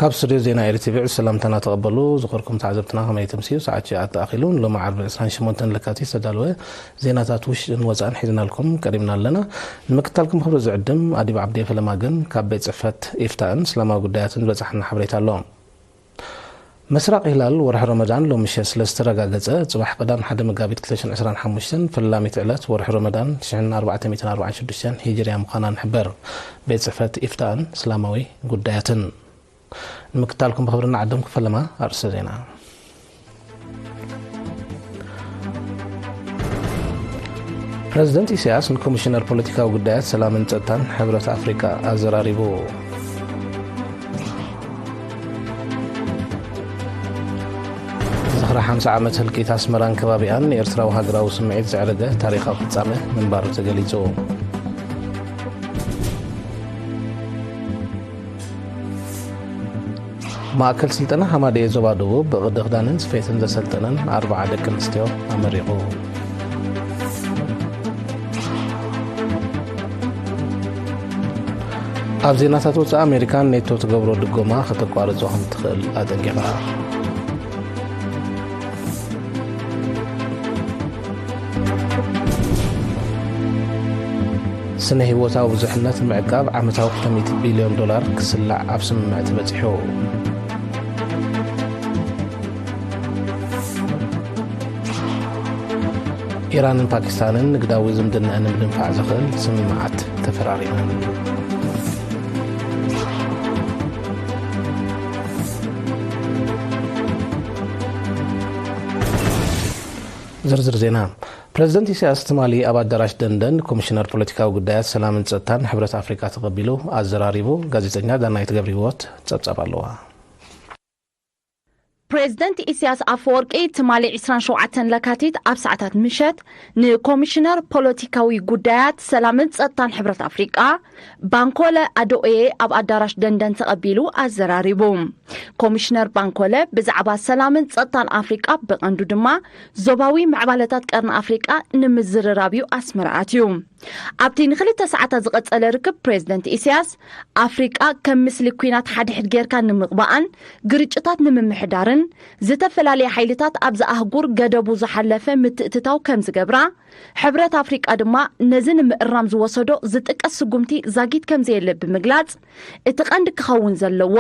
ካብ ስቱድዮ ዜና ኤሪ ቲ ቪ ዕስ ሰላምታና ተቐበሉ። ዝኸበርኩም ተዓዘብትና ከመይ ተምስዩ? ሰዓት ሽዓ ተኣኺሉ። ንሎሚ ዓርቢ ዕስራን ሸሞንተን ለካቲት ዝተዳለወ ዜናታት ውሽጥን ወጻእን ሒዝናልኩም ቀሪብና ኣለና። ንምክትታልኩም ክብሪ ዝዕድም ኣዲብ ዓብዲ ፈለማ ግን ካብ ቤት ጽሕፈት ኢፍታእን እስላማዊ ጉዳያትን ዝበጻሕና ሓበሬታ ኣሎ። ምስራቕ ሂላል ወርሒ ረመዳን ሎሚ ምሸት ስለ ዝተረጋገጸ፣ ጽባሕ ቀዳም ሓደ መጋቢት ክልተ ሽሕን ዕስራን ሓሙሽተን ፈላሚት ዕለት ወርሒ ረመዳን ሽሕን ኣርባዕተ ሚእትን ኣርባዓን ሽዱሽተን ሂጅርያ ምዃና ንሕበር። ቤት ጽሕፈት ኢፍታእን እስላማዊ ጉዳያትን። ንምክታልኩም ብኽብሪ ንዓድም ክፈለማ ኣርእስተ ዜና። ፕረዚደንት ኢሳያስ ንኮሚሽነር ፖለቲካዊ ጉዳያት ሰላምን ጸጥታን ሕብረት ኣፍሪቃ ኣዘራሪቡ። ዝኽሪ ሓምሳ ዓመት ህልቂት ኣስመራን ከባቢኣን ንኤርትራዊ ሃገራዊ ስምዒት ዘዕረገ ታሪኻዊ ፍጻመ ምንባሩ ተገሊጹ። ማእከል ስልጠና ሃማደኤ ዞባ ደቡብ ብቕዲ ክዳንን ስፌትን ዘሰልጠነን ኣርብዓ ደቂ ኣንስትዮ ኣመሪቑ። ኣብ ዜናታት ወጻኢ፣ ኣሜሪካ ኔቶ ትገብሮ ድጎማ ከተቋርጾ ከም ትኽእል ኣጠንቂቓ። ስነ ህይወታዊ ብዙሕነት ንምዕቃብ ዓመታዊ ክልተ ሚእቲ ቢልዮን ዶላር ክስላዕ ኣብ ስምምዕ ተበጺሑ። ኢራንን ፓኪስታንን ንግዳዊ ዝምድናኣን ንምድንፋዕ ዘኽእል ስምምዓት ተፈራሪመን። ዝርዝር ዜና። ፕረዚደንት ኢሳያስ ትማሊ ኣብ ኣዳራሽ ደንደን ኮሚሽነር ፖለቲካዊ ጉዳያት ሰላምን ጸጥታን ሕብረት ኣፍሪቃ ተቐቢሉ ኣዘራሪቡ። ጋዜጠኛ ዳናይት ገብረህይወት ጸብጻብ ኣለዋ። ፕሬዝደንት ኢሳያስ ኣፈወርቂ ትማሊ ዕስራን ሸውዓተን ለካቲት ኣብ ሰዓታት ምሸት ንኮሚሽነር ፖለቲካዊ ጉዳያት ሰላምን ጸጥታን ሕብረት ኣፍሪቃ ባንኮለ ኣዶኦዬ ኣብ ኣዳራሽ ደንደን ተቐቢሉ ኣዘራሪቡ። ኮሚሽነር ባንኮለ ብዛዕባ ሰላምን ጸጥታን ኣፍሪቃ ብቐንዱ ድማ ዞባዊ ምዕባለታት ቀርኒ ኣፍሪቃ ንምዝርራብ እዩ ኣስመራ ኣትዩ። ኣብቲ ንክልተ ሰዓታት ዝቐጸለ ርክብ ፕሬዝደንት ኢሳያስ ኣፍሪቃ ከም ምስሊ ኲናት ሓድሕድ ጌርካ ንምቕባኣን ግርጭታት ንምምሕዳርን ዝተፈላለየ ሓይልታት ኣብዛ ኣህጉር ገደቡ ዝሓለፈ ምትእትታው ከም ዝገብራ፣ ሕብረት ኣፍሪቃ ድማ ነዚ ንምእራም ዝወሰዶ ዝጥቀስ ስጉምቲ ዛጊት ከም ዘየለ ብምግላጽ፣ እቲ ቀንዲ ክኸውን ዘለዎ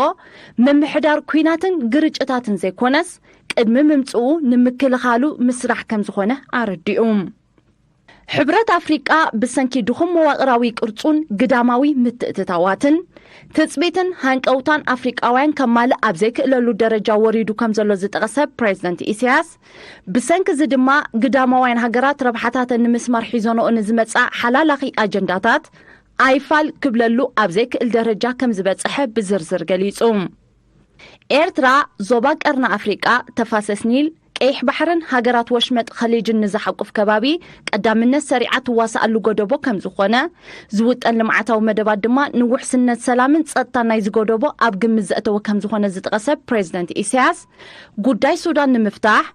ምምሕዳር ኲናትን ግርጭታትን ዘይኮነስ ቅድሚ ምምጽኡ ንምክልኻሉ ምስራሕ ከም ዝኾነ ኣረዲኡ። ሕብረት ኣፍሪቃ ብሰንኪ ድኹም መዋቕራዊ ቅርጹን ግዳማዊ ምትእትታዋትን፣ ትጽቢትን ሃንቀውታን ኣፍሪቃውያን ከማልእ ኣብ ዘይክእለሉ ደረጃ ወሪዱ ከም ዘሎ ዝጠቐሰ ፕሬዝደንት ኢሳያስ፣ ብሰንኪ እዚ ድማ ግዳማውያን ሃገራት ረብሓታተን ንምስማር ሒዞንኦ ንዝመጻ ሓላላኺ ኣጀንዳታት ኣይፋል ክብለሉ ኣብ ዘይክእል ደረጃ ከም ዝበጽሐ ብዝርዝር ገሊጹ። ኤርትራ ዞባ ቀርኒ ኣፍሪቃ፣ ተፋሰስ ኒል፣ ቀይሕ ባሕርን ሃገራት ወሽመጥ ኸሊጅን ንዝሓቁፍ ከባቢ ቀዳምነት ሰሪዓ ትዋስኣሉ ጎደቦ ከም ዝኾነ፣ ዝውጠን ልምዓታዊ መደባት ድማ ንውሕስነት ሰላምን ጸጥታን ናይዚ ጎደቦ ኣብ ግምት ዘእተወ ከም ዝኾነ ዝጠቐሰ ፕሬዝደንት ኢሳያስ፣ ጉዳይ ሱዳን ንምፍታሕ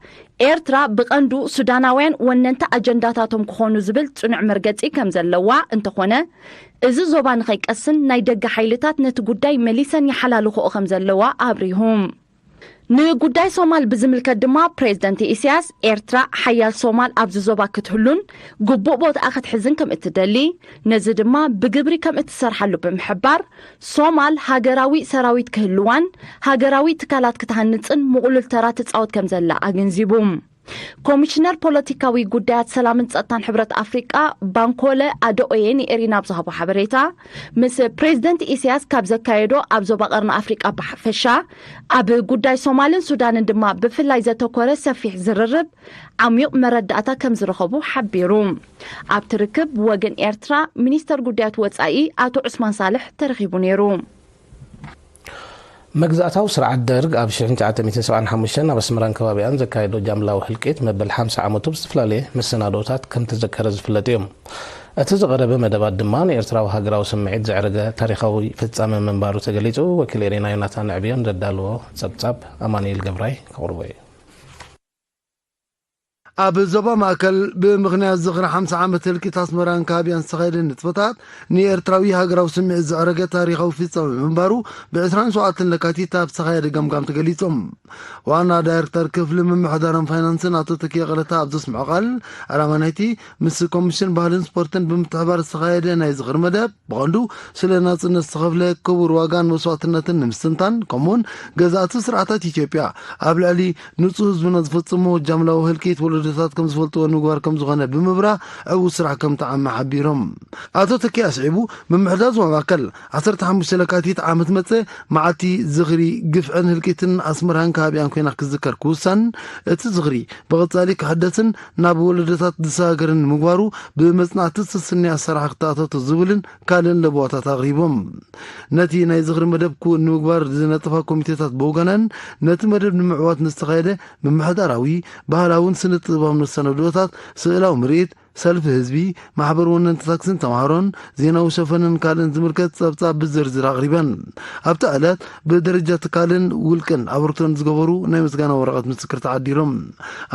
ኤርትራ ብቐንዱ ሱዳናውያን ወነንቲ ኣጀንዳታቶም ክኾኑ ዝብል ጽኑዕ መርገጺ ከም ዘለዋ እንተኾነ፣ እዚ ዞባ ንኸይቀስን ናይ ደገ ሓይልታት ነቲ ጉዳይ መሊሰን ይሓላልኽኦ ከም ዘለዋ ኣብሪሁ። ንጉዳይ ሶማል ብዝምልከት ድማ ፕሬዝደንት ኢሳያስ፣ ኤርትራ ሓያል ሶማል ኣብዚ ዞባ ክትህሉን ግቡእ ቦታኣ ክትሕዝን ከም እትደሊ፣ ነዚ ድማ ብግብሪ ከም እትሰርሓሉ ብምሕባር፣ ሶማል ሃገራዊ ሰራዊት ክህልዋን ሃገራዊ ትካላት ክትሃንጽን ምቕሉል ተራ ትጻወት ከም ዘላ ኣገንዚቡ። ኮሚሽነር ፖለቲካዊ ጉዳያት ሰላምን ጸጥታን ሕብረት ኣፍሪቃ ባንኮለ ኣደኦዬ ንኤሪና ኣብ ዝሃቦ ሓበሬታ፣ ምስ ፕሬዝደንት ኢሳያስ ካብ ዘካየዶ ኣብ ዞባ ቀርኒ ኣፍሪቃ ብሓፈሻ፣ ኣብ ጉዳይ ሶማልን ሱዳንን ድማ ብፍላይ ዘተኮረ ሰፊሕ ዝርርብ ዓሚቕ መረዳእታ ከም ዝረኸቡ ሓቢሩ። ኣብቲ ርክብ ብወገን ኤርትራ ሚኒስተር ጉዳያት ወጻኢ ኣቶ ዑስማን ሳልሕ ተረኺቡ ነይሩ። መግዛእታዊ ስርዓት ደርግ ኣብ ሽሕን ትሽዓተ ሚእትን ሰብዓን ሓሙሽተን ኣብ ኣስመራን ከባቢኣን ዘካየዶ ጃምላዊ ህልቂት መበል ሓምሳ ዓመቱ ብዝተፈላለየ መሰናዶታት ከም ተዘከረ ዝፍለጥ እዩ። እቲ ዝቐረበ መደባት ድማ ንኤርትራዊ ሃገራዊ ስምዒት ዘዕረገ ታሪኻዊ ፍጻመ ምንባሩ ተገሊጹ። ወኪል ኤሪና ዮናታን ዕብዮን ዘዳለዎ ጸብጻብ ኣማኑኤል ገብራይ ከቕርቦ እዩ። ኣብ ዞባ ማእከል ብምኽንያት ዝኽሪ ሓምሳ ዓመት ህልቂት ኣስመራን ከባቢኣን ዝተኻየደ ንጥፈታት፣ ንኤርትራዊ ሃገራዊ ስምዒት ዘዕረገ ታሪኻዊ ፍጻመ ምንባሩ፣ ብ ዕስራን ሸውዓተን ለካቲት ኣብ ዝተኻየደ ገምጋም ተገሊጹ። ዋና ዳይሬክተር ክፍሊ ምምሕዳርን ፋይናንስን ኣቶ ተኪ ይቕረታ ኣብ ዘስምዖ ቃል፣ ዕላማ ናይቲ ምስ ኮሚሽን ባህልን ስፖርትን ብምትሕባር ዝተኻየደ ናይ ዝኽሪ መደብ፣ ብቐንዱ ስለ ናጽነት ዝተኸፍለ ክቡር ዋጋን መስዋእትነትን ንምስትንታን፣ ከምኡውን ገዛእቲ ስርዓታት ኢትዮጵያ ኣብ ልዕሊ ንጹህ ህዝብና ዝፈጽሞ ጃምላዊ ህልቂት ወለዶታት ከም ዝፈልጥዎ ንምግባር ከም ዝኾነ ብምብራህ፣ ዕዉት ስራሕ ከም ተዓመ ሓቢሮም። ኣቶ ተኪ ኣስዒቡ፣ ምምሕዳር ዞባ ማእከል ዓሰርተ ሓሙሽተ ለካቲት ዓመት መጸ መዓልቲ ዝኽሪ ግፍዕን ህልቂትን ኣስመራን ከባቢኣን ኮይና ክዝከር ክውሳን፣ እቲ ዝኽሪ ብቐጻሊ ክሕደስን ናብ ወለዶታት ዝሰጋገርን ንምግባሩ ብመጽናዕቲ ስስኒ ኣሰራርሓ ክተኣታቶ ዝብልን ካልእን ለበዋታት ኣቕሪቦም። ነቲ ናይ ዝኽሪ መደብ ክውን ንምግባር ዝነጥፋ ኮሚቴታት ብወገነን፣ ነቲ መደብ ንምዕዋት ንዝተኻየደ ምምሕዳራዊ፣ ባህላውን ስነ ጥበባዊ መሰናድኦታት፣ ስእላዊ ምርኢት፣ ሰልፊ ህዝቢ፣ ማሕበር ወነንቲ ታክስን ተምሃሮን፣ ዜናዊ ሸፈንን ካልእን ዝምልከት ጸብጻብ ብዝርዝር ኣቕሪበን። ኣብታ ዕለት ብደረጃ ትካልን ውልቅን ኣበርክቶን ዝገበሩ ናይ ምስጋና ወረቐት ምስክር ተዓዲሎም።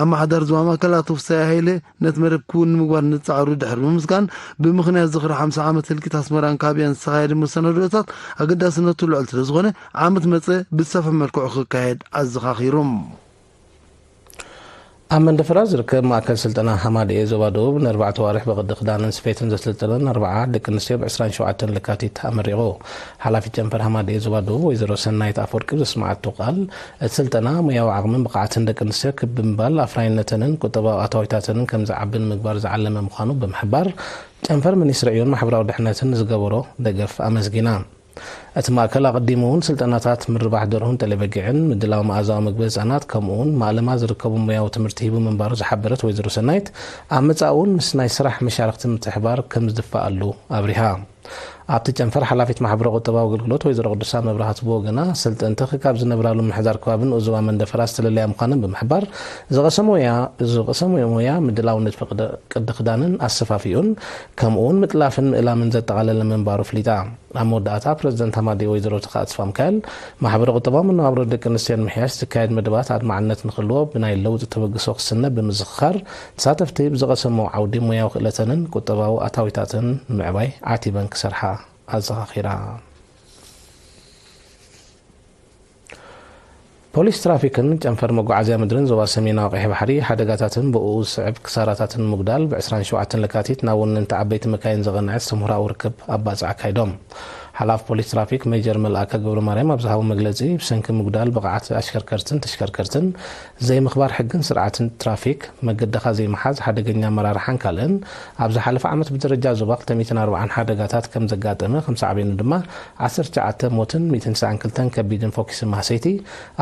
ኣመሓዳሪ ዞባ ማእከል ኣቶ ፍስሃ ሃይለ ነቲ መደብ ክውን ንምግባር ንዝጸዓሩ ድሕሪ ምምስጋን፣ ብምኽንያት ዝኽሪ ሓምሳ ዓመት ህልቂት ኣስመራን ከባቢኣን ዝተኻየደ መሰናድኦታት ኣገዳስነቱ ልዑል ስለ ዝኾነ፣ ዓመት መጸ ብዝሰፍሐ መልክዑ ክካየድ ኣዘኻኺሮም። ኣብ መንደፈራ ዝርከብ ማእከል ስልጠና ሃማድኤ ዞባ ደቡብ ንኣርባዕተ ኣዋርሕ ብቕዲ ክዳንን ስፌትን ዘሰልጠነን ኣርብዓ ደቂ ኣንስትዮ ብ ዕስራን ሸውዓተን ለካቲት ኣመሪቑ። ሓላፊት ጨንፈር ሃማድኤ ዞባ ደቡብ ወይዘሮ ሰናይት ኣፈወርቂ ብዘስመዓቶ ቃል፣ እቲ ስልጠና ሞያዊ ዓቕምን ብቕዓትን ደቂ ኣንስትዮ ክብ ብምባል ኣፍራይነተንን ቁጠባዊ ኣታዊታተንን ከም ዝዓቢ ንምግባር ዝዓለመ ምዃኑ ብምሕባር፣ ጨንፈር ሚኒስትሪ ዕዮን ማሕበራዊ ድሕነትን ንዝገበሮ ደገፍ ኣመስጊና። እቲ ማእከል ኣቐዲሙ እውን ስልጠናታት ምርባሕ ደርሁን ጠለበጊዕን፣ ምድላው መኣዛዊ ምግቢ ህጻናት፣ ከምኡ እውን ማእለማ ዝርከቡ ሞያዊ ትምህርቲ ሂቡ ምንባሩ ዝሓበረት ወይዘሮ ሰናይት፣ ኣብ መጻኢ እውን ምስ ናይ ስራሕ መሻርኽቲ ምትሕባር ከም ዝድፋኣሉ ኣብሪሃ። ኣብቲ ጨንፈር ሓላፊት ማሕበረ ቁጠባዊ ኣገልግሎት ወይዘሮ ቅዱሳ መብራህቱ ብወገና፣ ሰልጠንቲ ከካብ ዝነብራሉ ምምሕዳር ከባቢ ንኡስ ዞባ መንደፈራ ዝተለለያ ምዃነን ብምሕባር፣ ዝቐሰሞ ያ-፣ ዝቐሰሞ ሞያ ምድላው ንድፊ ቅደ-፣ ቅዲ ክዳንን ኣሰፋፊኡን፣ ከምኡ እውን ምጥላፍን ምእላምን ዘጠቓለለ ምንባሩ ኣፍሊጣ። ኣብ መወዳእታ ፕረዚደንት ሃማድኤ ወይዘሮ ተኽኣ ተስፋሚካኤል፣ ማሕበረ ቁጠባዊ መነባብሮ ደቂ ኣንስትዮ ንምሕያሽ ዝካየድ መደባት ኣድማዕነት ንክህልዎ ብናይ ለውጢ ተበግሶ ክስነ ብምዝኽኻር፣ ተሳተፍቲ ብዝቐሰምዎ ዓውዲ ሞያዊ ክእለተንን ቁጠባዊ ኣታዊታተንን ንምዕባይ ዓቲበን ክሰርሓ ኣዘኻኺራ። ፖሊስ ትራፊክን ጨንፈር መጓዓዝያ ምድርን ዞባ ሰሜናዊ ቀይሕ ባሕሪ፣ ሓደጋታትን ብእኡ ዝስዕብ ክሳራታትን ንምጉዳል፣ ብ ዕስራን ሸውዓተን ለካቲት ናብ ወነንቲ ዓበይቲ መካይን ዘቐንዐ ዝተምህራዊ ርክብ ኣባጽዕ ኣካይዶም። ሓላፊ ፖሊስ ትራፊክ ሜጀር መልኣከ ገብረ ማርያም ኣብ ዝሃቦ መግለጺ፣ ብሰንኪ ምጉዳል ብቕዓት ኣሽከርከርትን ተሽከርከርትን፣ ዘይምኽባር ሕግን ስርዓትን ትራፊክ፣ መገድኻ ዘይምሓዝ፣ ሓደገኛ ኣመራርሓን ካልእን፣ ኣብ ዝሓለፈ ዓመት ብደረጃ ዞባ ክልተ ሚእትን ኣርባዓን ሓደጋታት ከም ዘጋጠመ፣ ከም ሳዕቤኑ ድማ ዓሰርተ ትሽዓተ ሞትን ሚእትን ስሳን ክልተን ከቢድን ፎኪስ ማህሰይቲ፣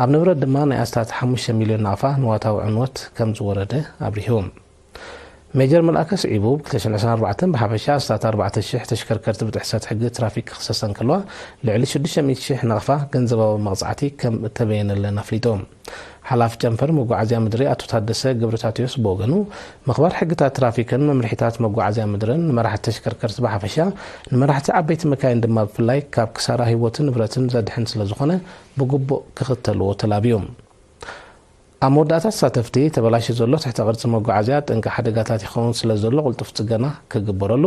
ኣብ ንብረት ድማ ናይ ኣስታት ሓሙሽተ ሚልዮን ናቕፋ ንዋታዊ ዕንወት ከም ዝወረደ ኣብሪሁ። ሜጀር መልኣከ ስዒቡ፣ ብ ክልተ ሽሕን ዕስራን ኣርባዕተን ብሓፈሻ ኣስታት ኣርባዕተ ሽሕ ተሽከርከርቲ ብጥሕሰት ሕጊ ትራፊክ ክኽሰሳ እንከለዋ፣ ልዕሊ ሽዱሽተ ሚእቲ ሽሕ ናቕፋ ገንዘባዊ መቕጻዕቲ ከም እተበየነለን ኣፍሊጡ። ሓላፊ ጨንፈር መጓዓዝያ ምድሪ ኣቶ ታደሰ ገብረታቴዎስ ብወገኑ፣ ምኽባር ሕግታት ትራፊክን መምርሒታት መጓዓዝያ ምድርን ንመራሕቲ ተሽከርከርቲ ብሓፈሻ፣ ንመራሕቲ ዓበይቲ መካይን ድማ ብፍላይ ካብ ክሳራ ህይወትን ንብረትን ዘድሕን ስለ ዝኾነ፣ ብግቡእ ክኽተልዎ ተላብዩ። ኣብ መወዳእታ ተሳተፍቲ፣ ተበላሽዩ ዘሎ ትሕተ ቅርጺ መጓዓዝያ ጠንቂ ሓደጋታት ይኸውን ስለ ዘሎ ቅልጡፍ ጽገና ክግበረሉ፣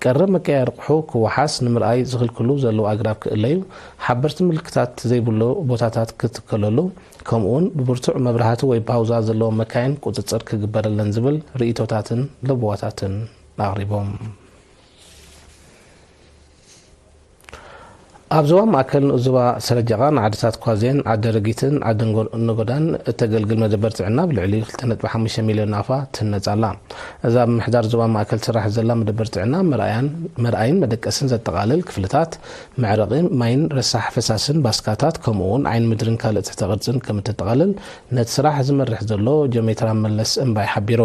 ቀረብ መቀየሪ ኣቕሑ ክወሓስ፣ ንምርኣይ ዝኽልክሉ ዘለዉ ኣግራብ ክእለዩ፣ ሓበርቲ ምልክታት ዘይብሉ ቦታታት ክትከለሉ፣ ከምኡውን ብብርቱዕ መብራህቲ ወይ ፓውዛ ዘለዎም መካይን ቁጽጽር ክግበረለን ዝብል ርእይቶታትን ለበዋታትን ኣቕሪቦም። ኣብ ዞባ ማእከል ንኡስ ዞባ ሰረጀቓ ንዓድታት ኳዜን ዓዲ ኣረጊትን ዓዲ ንጎ-፣ ነጎዳን እተገልግል መደበር ጥዕና ብልዕሊ ክልተ ነጥቢ ሓሙሽተ ሚልዮን ናቕፋ ትህነጽ ኣላ። እዛ ኣብ ምምሕዳር ዞባ ማእከል ትስራሕ ዘላ መደበር ጥዕና መርኣያን፣ መርኣይን መደቀስን ዘጠቓልል ክፍልታት፣ መዕረቒ ማይን ረሳሕ ፈሳስን ባስካታት፣ ከምኡ እውን ዓይኒ ምድርን ካልእ ትሕተ ቅርጽን ከም እተጠቓልል ነቲ ስራሕ ዝመርሕ ዘሎ ጆሜትራ መለስ እምባይ ሓቢሩ።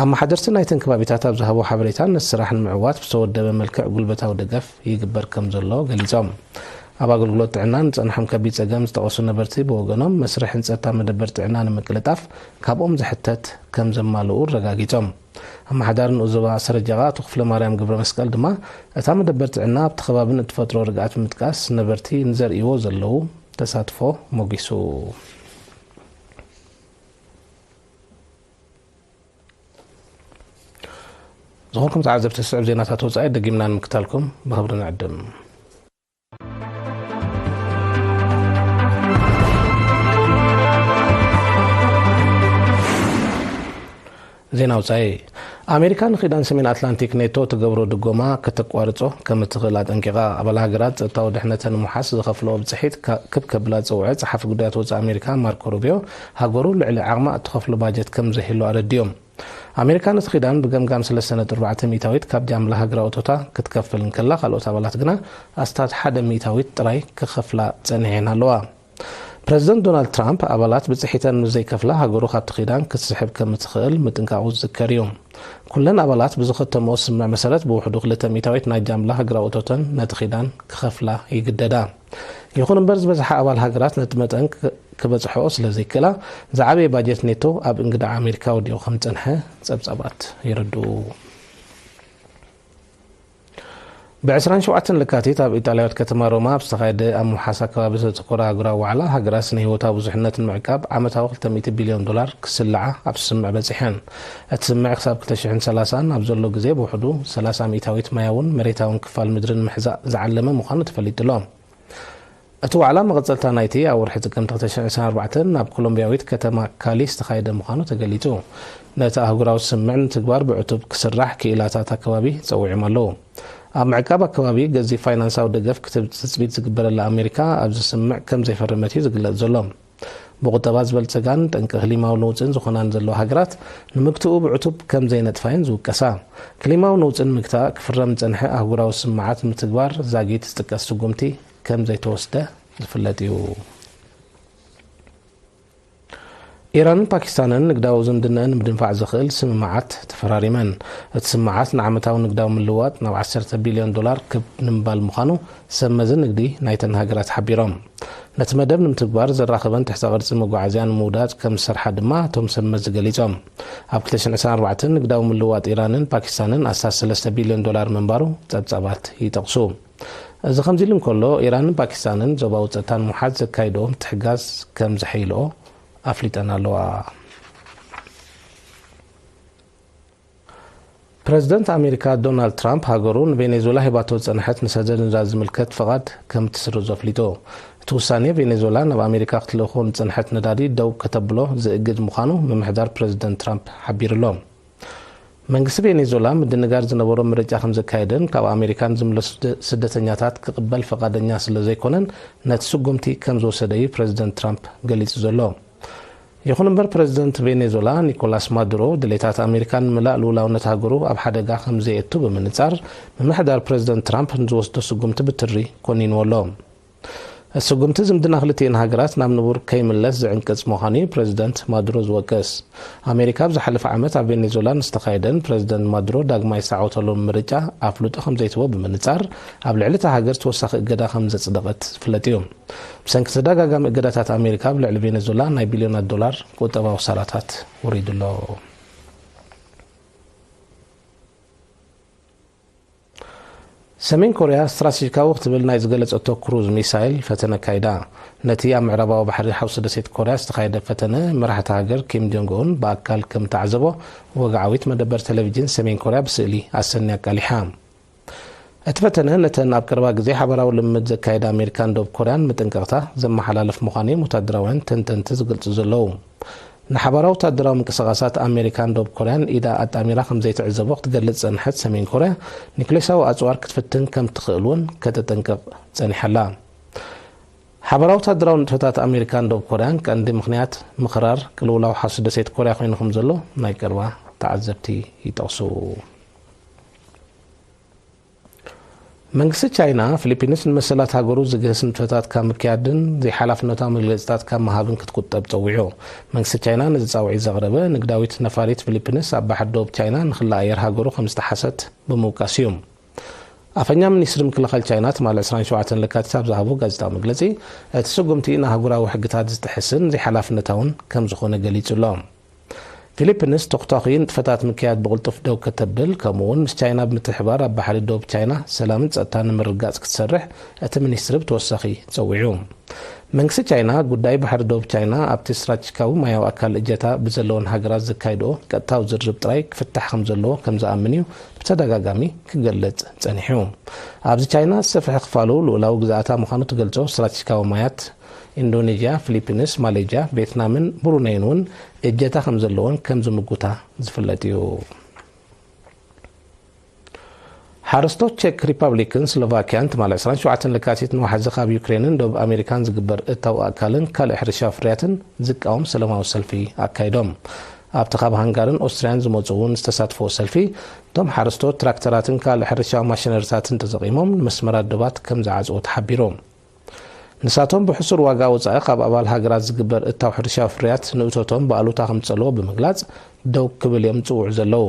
ኣመሓደርቲ ናይተን ከባቢታት ኣብ ዝሃቦ ሓበሬታ፣ ነቲ ስራሕ ንምዕዋት ብዝተወደበ መልክዕ ጉልበታዊ ደገፍ ይግበር ከም ዘሎ ገሊጾም። ኣብ ኣገልግሎት ጥዕና ንጸንሖም ከቢድ ጸገም ዝጠቐሱ ነበርቲ ብወገኖም፣ መስርሕ ህንጸት እታ መደበር ጥዕና ንምቅልጣፍ ካብኦም ዝሕተት ከም ዘማልኡ ኣረጋጊጾም። ኣመሓዳሪ ንኡስ ዞባ ሰረጀቓ ኣቶ ክፍለማርያም ገብረመስቀል ድማ፣ እታ መደበር ጥዕና ኣብቲ ከባቢ ንእትፈጥሮ ርግኣት ብምጥቃስ፣ ነበርቲ ንዘርእይዎ ዘለዉ ተሳትፎ ሞጊሱ። ዝኾንኩም ተዓዘብቲ፣ ዝስዕብ ዜናታት ወጻኢ ደጊምና ንምክታልኩም ብኽብሪ ንዕድም። ዜና ወጻኢ። ኣሜሪካ ንኪዳን ሰሜን ኣትላንቲክ ኔቶ ትገብሮ ድጎማ ከተቋርጾ ከም እትኽእል ኣጠንቂቓ። ኣባል ሃገራት ጸጥታዊ ድሕነተን ንምውሓስ ዝኸፍልኦ ብጽሒት ካ-፣ ክብ ከብላ ዝጸውዐ ጸሓፊ ጉዳያት ወጻኢ ኣሜሪካ ማርኮ ሩቢዮ፣ ሃገሩ ልዕሊ ዓቕማ እትኸፍሎ ባጀት ከም ዘይህሉ ኣረዲኦም። ኣሜሪካ ነቲ ኪዳን ብገምጋም ሰለስተ ነጥቢ ኣርባዕተ ሚእታዊት ካብ ጃምላ ሃገራዊ እቶታ ክትከፍል እንከላ፣ ካልኦት ኣባላት ግና ኣስታት ሓደ ሚእታዊት ጥራይ ክኸፍላ ጸኒሐን ኣለዋ። ፕረዚደንት ዶናልድ ትራምፕ፣ ኣባላት ብጽሒተን ምስ ዘይከፍላ ሃገሩ ካብቲ ኪዳን ክትስሕብ ከም እትኽእል ምጥንቃቑ ዝዝከር እዩ። ኩለን ኣባላት ብዝኸተምኦ ስምምዕ መሰረት ብውሕዱ ክልተ ሚእታዊት ናይ ጃምላ ሃገራዊ እቶተን ነቲ ኪዳን ክኸፍላ ይግደዳ። ይኹን እምበር፣ ዝበዝሓ ኣባል ሃገራት ነቲ መጠን ክ-፣ ክበጽሕኦ ስለ ዘይክእላ፣ ዝዓበየ ባጀት ኔቶ ኣብ እንግዳዕ ኣሜሪካ ወዲቑ ከም ዝጸንሐ ጸብጻባት የረድኡ። ብ ዕስራን ሸውዓተን ለካቲት ኣብ ኢጣልያዊት ከተማ ሮማ ኣብ ዝተኻየደ ኣብ ምውሓስ ኣከባቢ ዘተኮረ ኣህጉራዊ ዋዕላ ሃገራት ስነ ህይወታዊ ብዙሕነት ንምዕቃብ ዓመታዊ ክልተ ሚእቲ ቢልዮን ዶላር ክስልዓ ኣብ ስምምዕ በጺሐን። እቲ ስምምዕ ክሳብ ክልተ ሽሕን ሰላሳን ኣብ ዘሎ ግዜ ብውሕዱ ሰላሳ ሚእታዊት ማያውን መሬታውን ክፋል ምድሪ ንምሕዛእ ዝዓለመ ምዃኑ ተፈሊጡ ኣሎ። እቲ ዋዕላ መቐጸልታ ናይቲ ኣብ ወርሒ ጥቅምቲ ክልተ ሽሕን ዕስራን ኣርባዕተን ናብ ኮሎምብያዊት ከተማ ካሊ ዝተኻየደ ምዃኑ ተገሊጹ። ነቲ ኣህጉራዊ ስምምዕ ንትግባር ብዕቱብ ክስራሕ ክኢላታት ኣከባቢ ጸዊዖም ኣለዉ። ኣብ ምዕቃብ ኣከባቢ ገዚፍ ፋይናንሳዊ ደገፍ ክትህብ ትጽቢት ዝግበረላ ኣሜሪካ ኣብዚ ስምምዕ ከም ዘይፈረመት እዩ ዝግለጽ ዘሎ። ብቁጠባ ዝበልጸጋን ጠንቂ ክሊማዊ ነውጽን ዝኾናን ዘለዋ ሃገራት ንምግትኡ ብዕቱብ ከም ዘይነጥፋ እየን ዝውቀሳ። ክሊማዊ ነውጽን ምግታእ ክፍረም ዝጸንሐ ኣህጉራዊ ስምምዓት ምትግባር ዛጊት ዝጥቀስ ስጉምቲ ከም ዘይተወስደ ዝፍለጥ እዩ። ኢራንን ፓኪስታንን ንግዳዊ ዝምድነአን ንምድንፋዕ ዘኽእል ስምምዓት ተፈራሪመን። እቲ ስምምዓት ንዓመታዊ ንግዳዊ ምልውዋጥ ናብ ዓሰርተ ቢልዮን ዶላር ክብ ንምባል ምዃኑ ሰብ መዚ ንግዲ ናይተን ሃገራት ሓቢሮም። ነቲ መደብ ንምትግባር ዘራኽበን ትሕተ ቅርጺ መጓዓዝያ ንምውዳድ ከም ዝሰርሓ ድማ እቶም ሰብ መዚ ገሊጾም። ኣብ ክልተ ሽሕን ዕስራን ኣርባዕተን ንግዳዊ ምልውዋጥ ኢራንን ፓኪስታንን ኣስታት ሰለስተ ቢልዮን ዶላር ምንባሩ ጸብጻባት ይጠቕሱ። እዚ ከምዚ ኢሉ እንከሎ፣ ኢራንን ፓኪስታንን ዞባዊ ጸጥታ ንምውሓስ ዘካይድኦ ምትሕግጋዝ ከም ዘሐይልኦ ኣፍሊጠን ኣለዋ። ፕረዚደንት ኣሜሪካ ዶናልድ ትራምፕ፣ ሃገሩ ንቬኔዙዌላ ሂባቶ ዝጸንሐት ንሰደድ ነዳዲ ዝምልከት ፍቓድ ከም እትስርዞ ኣፍሊጡ። እቲ ውሳኔ፣ ቬኔዙዌላ ናብ ኣሜሪካ ክትልእኾ ንጸንሐት ነዳዲ ደው ከተብሎ ዝእግድ ምዃኑ ምምሕዳር ፕረዚደንት ትራምፕ ሓቢሩ ኣሎ። መንግስቲ ቬኔዙዌላ ምድንጋር ዝነበሮ ምርጫ ከም ዘካየደን ካብ ኣሜሪካ ንዝምለሱ ስደ-፣ ስደተኛታት ክቕበል ፈቓደኛ ስለ ዘይኮነን፣ ነቲ ስጉምቲ ከም ዝወሰደ እዩ ፕረዚደንት ትራምፕ ገሊጹ ዘሎ። ይኹን እምበር፣ ፕረዚደንት ቬኔዙዌላ ኒኮላስ ማዱሮ፣ ድሌታት ኣሜሪካ ንምላእ ልኡላውነት ሃገሩ ኣብ ሓደጋ ከም ዘየእቱ ብምንጻር፣ ምምሕዳር ፕረዚደንት ትራምፕ ንዝወስዶ ስጉምቲ ብትሪ ኮኒንዎ ኣሎ። እቲ ስጉምቲ ዝምድና ክልቲኤን ሃገራት ናብ ንቡር ከይምለስ ዝዕንቅጽ ምዃኑ እዩ ፕረዚደንት ማዱሮ ዝወቅስ። ኣሜሪካ ኣብ ዝሓለፈ ዓመት ኣብ ቬኔዙዌላ ንዝተኻየደን ፕረዚደንት ማዱሮ ዳግማይ ዝተዓወተሉን ምርጫ ኣፍልጦ ከም ዘይትቦ ብምንጻር፣ ኣብ ልዕሊ እታ ሃገር ተወሳኺ እገዳ ከም ዘጽደቐት ዝፍለጥ እዩ። ብሰንኪ ተደጋጋሚ እገዳታት ኣሜሪካ ኣብ ልዕሊ ቬኔዙዌላ ናይ ቢልዮናት ዶላር ቁጠባዊ ክሳራታት ወሪዱ ኣሎ። ሰሜን ኮርያ ስትራቴጂካዊ ክትብል ናይ ዝገለጸቶ ክሩዝ ሚሳይል ፈተነ ኣካይዳ። ነቲ ኣብ ምዕራባዊ ባሕሪ ሓውሲ ደሴት ኮርያ ዝተኻየደ ፈተነ መራሕቲ ሃገር ኪም ጆንግ ኡን ብኣካል ከም ተዓዘቦ ወግዓዊት መደበር ቴሌቪዥን ሰሜን ኮርያ ብስእሊ ኣሰንያ ኣቃሊሓ። እቲ ፈተነ ነተን ኣብ ቀረባ ግዜ ሓባራዊ ልምምድ ዘካየዳ ኣሜሪካን ደቡብ ኮርያን ምጥንቀቕታ ዘመሓላልፍ ምዃኑ እዮም ወታደራውያን ተንተንቲ ዝገልጹ ዘለዉ። ንሓባራዊ ወታደራዊ ምንቅስቓሳት ኣሜሪካን ደቡብ ኮርያን ኢዳ ኣጣሚራ ከም ዘይትዕዘቦ ክትገልጽ ዝጸንሐት ሰሜን ኮርያ፣ ኒክሌሳዊ ኣጽዋር ክትፍትን ከም ትኽእል እውን ከተጠንቅቕ ጸኒሓ ኣላ። ሓባራዊ ወታደራዊ ንጥፈታት ኣሜሪካን ደቡብ ኮርያን ቀንዲ ምኽንያት ምኽራር ቅልውላው ሓውሲ ደሴት ኮርያ ኮይኑ ከም ዘሎ ናይ ቀረባ ተዓዘብቲ ይጠቕሱ። መንግስቲ ቻይና፣ ፊሊፒንስ ንመሰላት ሃገሩ ዝግህስ ንጥፈታት ካብ ምክያድን ዘይሓላፍነታዊ መግለጺታት ካብ ምሃብን ክትቁጠብ ጸዊዑ። መንግስቲ ቻይና ነዚ ጻውዒት ዘቕረበ፣ ንግዳዊት ነፋሪት ፊሊፒንስ ኣብ ባሕሪ ደቡብ ቻይና ንክሊ ኣየር ሃገሩ ከም ዝጠሓሰት ብምውቃስ እዩ። ኣፈኛ ሚኒስትሪ ምክልኻል ቻይና ትማሊ ዕስራን ሸውዓተን ለካቲት ኣብ ዝሃቦ ጋዜጣዊ መግለጺ፣ እቲ ስጉምቲ ንኣህጉራዊ ሕግታት ዝጥሕስን ዘይሓላፍነታውን ከም ዝኾነ ገሊጹ ኣሎ። ፊሊፒንስ ተኹታኹይ ንጥፈታት ምክያድ ብቕልጡፍ ደው ከተብል፣ ከምኡ እውን ምስ ቻይና ብምትሕባር ኣብ ባሕሪ ደቡብ ቻይና ሰላምን ጸጥታን ንምርግጋጽ ክትሰርሕ እቲ ሚኒስትሪ ብተወሳኺ ጸዊዑ። መንግስቲ ቻይና ጉዳይ ባሕሪ ደቡብ ቻይና ኣብቲ ስትራቴጂካዊ ማያዊ ኣካል እጀታ ብዘለወን ሃገራት ዘካይድኦ ቀጥታዊ ዝርርብ ጥራይ ክፍታሕ ከም ዘለዎ ከም ዝኣምን እዩ ብተደጋጋሚ ክገልጽ ጸኒሑ። ኣብዚ ቻይና ዝሰፍሐ ክፋሉ ልኡላዊ ግዝኣታ ምዃኑ ትገልጾ ስትራቴጂካዊ ማያት ኢንዶኔዥያ፣ ፊሊፒንስ፣ ማሌዥያ፣ ቬትናምን ብሩነይን እውን እጀታ ከም ዘለወን ከም ዝምጉታ ዝፍለጥ እዩ። ሓረስቶት ቼክ ሪፓብሊክን ስሎቫኪያን ትማሊ ዕስራን ሸውዓተን ለካቲት ንዋሕዚ ካብ ዩክሬንን ደቡብ ኣሜሪካን ዝግበር እታው ኣካልን ካልእ ሕርሻዊ ፍርያትን ዝቃወም ሰላማዊ ሰልፊ ኣካይዶም። ኣብቲ ካብ ሃንጋርን ኦስትርያን ዝመጹ እውን ዝተሳትፍዎ ሰልፊ፣ እቶም ሓረስቶት ትራክተራትን ካልእ ሕርሻዊ ማሽነሪታትን ተጠቒሞም ንመስመራት ዶባት ከም ዝዓጽዎ ተሓቢሩ። ንሳቶም ብሕሱር ዋጋ ወጻኢ ካብ ኣባል ሃገራት ዝግበር እታው ሕርሻዊ ፍርያት ንእቶቶም ብኣሉታ ከም ዝጸልዎ ብምግላጽ ደው ክብል እዮም ዝጽውዑ ዘለዉ።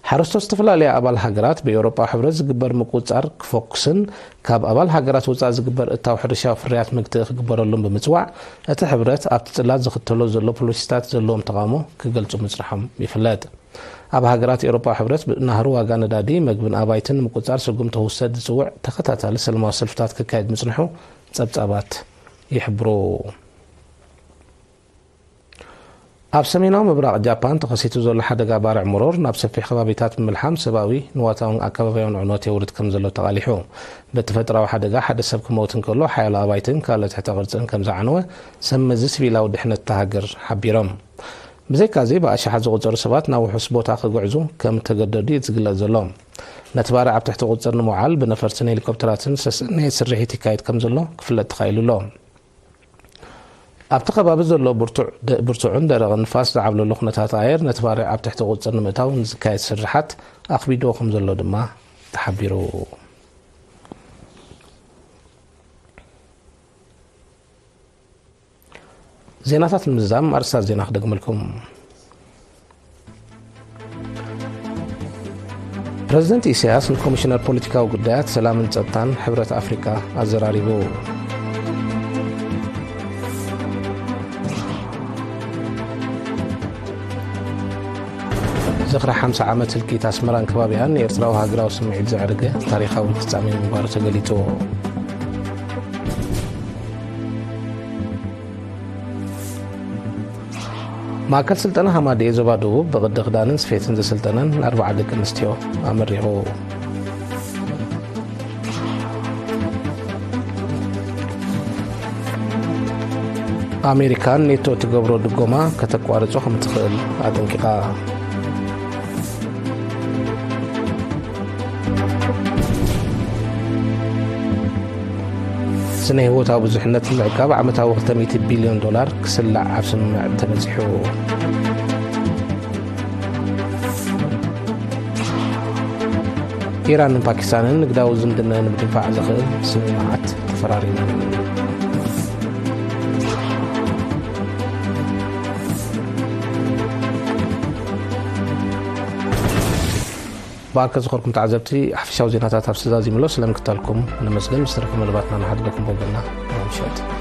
ሓረስቶት ዝተፈላለያ ኣባል ሃገራት ብኤውሮጳ ሕብረት ዝግበር ምቁጽጻር ክፈኩስን ካብ ኣባል ሃገራት ወጻኢ ዝግበር እታው ሕርሻዊ ፍርያት መግትኢ ክግበረሉን ብምጽዋዕ፣ እቲ ሕብረት ኣብቲ ጽላት ዝኽተሎ ዘሎ ፖሊሲታት ዘለዎም ተቓውሞ ክገልጹ ምጽንሖም ይፍለጥ። ኣብ ሃገራት ኤውሮጳ ሕብረት ናህሪ ዋጋ ነዳዲ፣ መግብን ኣባይትን ምቁጽጻር ስጉምቲ ክውሰድ ዝጽውዕ ተኸታታሊ ሰላማዊ ሰልፍታት ክካየድ ምጽንሑ ጸብጻባት ይሕብሩ። ኣብ ሰሜናዊ ምብራቕ ጃፓን ተኸሲቱ ዘሎ ሓደጋ ባርዕ መሮር ናብ ሰፊሕ ከባቢታት ብምልሓም ሰብኣዊ፣ ንዋታውን ኣከባቢያውን ዕንወት የውርድ ከም ዘሎ ተቓሊሑ። በቲ ፈጥራዊ ሓደጋ ሓደ ሰብ ክመውት እንከሎ፣ ሓያሎ ኣባይትን ካልኦት ትሕተ ቅርጽን ከም ዝዓነወ ሰብ መዚ ሲቪላዊ ድሕነት እታ ሃገር ሓቢሮም። ብዘይካዚ፣ ብኣሽሓት ዝቑጸሩ ሰባት ናብ ውሑስ ቦታ ክግዕዙ ከም እተገደዱ እዩ ዝግለጽ ዘሎ። ነቲ ባርዕ ኣብ ትሕቲ ቁጽጽር ንምውዓል ብነፈርትን ሄሊኮፕተራትን ዝተሰነየ ስርሒት ይካየድ ከም ዘሎ ክፍለጥ ተኻኢሉ ኣሎ። ኣብቲ ከባቢ ዘሎ ብርቱዕ ደ-፣ ብርቱዕን ደረቕን ንፋስ ዝዓብለሎ ኩነታት ኣየር ነቲ ባርዕ ኣብ ትሕቲ ቁጽጽር ንምእታው ንዝካየድ ስርሓት ኣኽቢድዎ ከም ዘሎ ድማ ተሓቢሩ። ዜናታት ንምዝዛም ኣርእስታት ዜና ክደግመልኩም። ፕረዚደንት ኢሳያስ ንኮሚሽነር ፖለቲካዊ ጉዳያት ሰላምን ጸጥታን ሕብረት ኣፍሪቃ ኣዘራሪቡ። ዝኽሪ ሓምሳ ዓመት ህልቂት ኣስመራን ከባቢኣን ንኤርትራዊ ሃገራዊ ስምዒት ዘዕረገ ታሪኻዊ ፍጻሜ ምንባሩ ተገሊጹ። ማእከል ስልጠና ሃማደኤ ዞባ ደቡብ ብቕዲ ክዳንን ስፌትን ዘሰልጠነን ኣርባዓ ደቂ ኣንስትዮ ኣመሪቑ። ኣሜሪካ ንኔቶ እትገብሮ ድጎማ ከተቋርጾ ከም ትኽእል ኣጠንቂቓ። ስነ ህይወታዊ ብዙሕነት ንምዕቃብ ዓመታዊ ክልተ ሚእቲ ቢልዮን ዶላር ክስላዕ ኣብ ስምምዕ ተበጺሑ። ኢራንን ፓኪስታንን ንግዳዊ ዝምድና ንምድንፋዕ ዘኽእል ስምምዓት ተፈራሪመን። ብኣከ ዝኾርኩም ተዓዘብቲ፣ ሓፈሻዊ ዜናታት ኣብ ስዛዚምሎ ስለምክታልኩም ነመስግን። ምስ ተረፈ መደባትና ንሓድገኩም በልና። ምሸት።